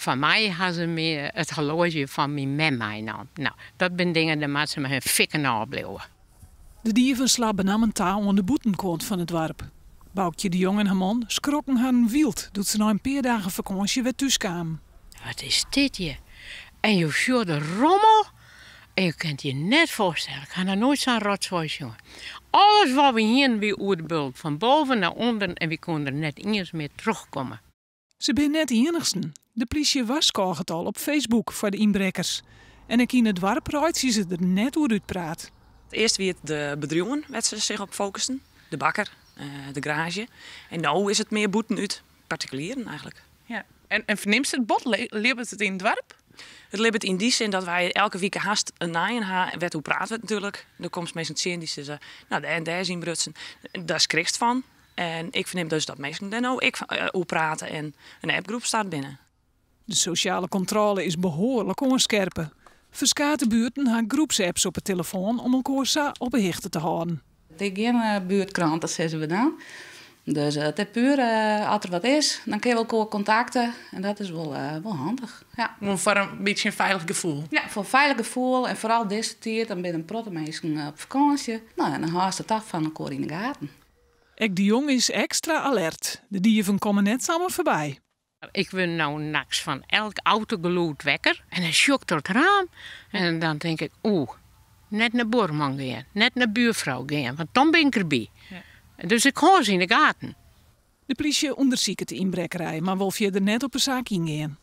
Foar my ha se my it horloazje fan myn mem meinaam. No, dat binne dingen, dêr moatte se mei hun fikken ôfbliuwe. De dieven slaan benammen ta oan de bûtenkant fan it doarp. Boukje de Jong en har man skrokken harren wyld doe't se nei in pear dagen fakânsje wer thús kamen. Wat is dit hjir? En je sjogge de rommel en je kunt je net foarstelle. Ik ha noch noait sa'n rotsoai sjoen. Alles wat we hienen wie oer de bult, fan boven nei ûnderen en we koene der net iens mear trochkomme. Se binne net de iennichsten. De plysje warskôget al op Facebook foar de ynbrekkers. En ek yn it doarp reitsje se der net oer útpraat. Earst wie it de bedriuwen wêr't se sich op fokusten, de bakker, de garaazje. En no is it mear bûten út partikulieren eigentlik. Ja. En fernimst it bot? Libbet it yn it doarp? It libbet yn dy sin dat wy elke wike hast in nijen ha wêr't oer praat wurdt natuerlik. Der komst minsken tsjin dy sizze, no dêr en dêr is ynbrutsen. Dêr skrikst fan. En ik fernim dus dat minsken dêr no ek oer prate en in appgroep start binne. De sosjale kontrôle is behoarlik oanskerpe. Ferskate buerten ha groepsapps op 'e telefoan om elkoar sa op 'e hichte te hâlden. It is gjin buertkrante, sizze we dan. Dus it is puer, as der wat is, dan kinne we elkoar kontakte en dat is wol, wol handich. Ja. Gewoan foar in bytsje in feilich gefoel. Ja, foar in feilich gefoel en foaral dizze tiid, dan binne in protte minsken op fakânsje. No, en dan hâldst it toch fan elkoar yn de gaten. Ek de Jong is ekstra alert. De dieven komme net samar foarby. Ik wurd no nachts fan elk autogelûd wekker en dan sjoch ik troch it raam en dan tink ik, oeh, net nei buorman gean, net nei buorfrou gean, want dan bin ik derby. Dus ik hâld se yn de gaten. De plysje ûndersiket de ynbrekkerij, mar wol fierder net op 'e saak yngean.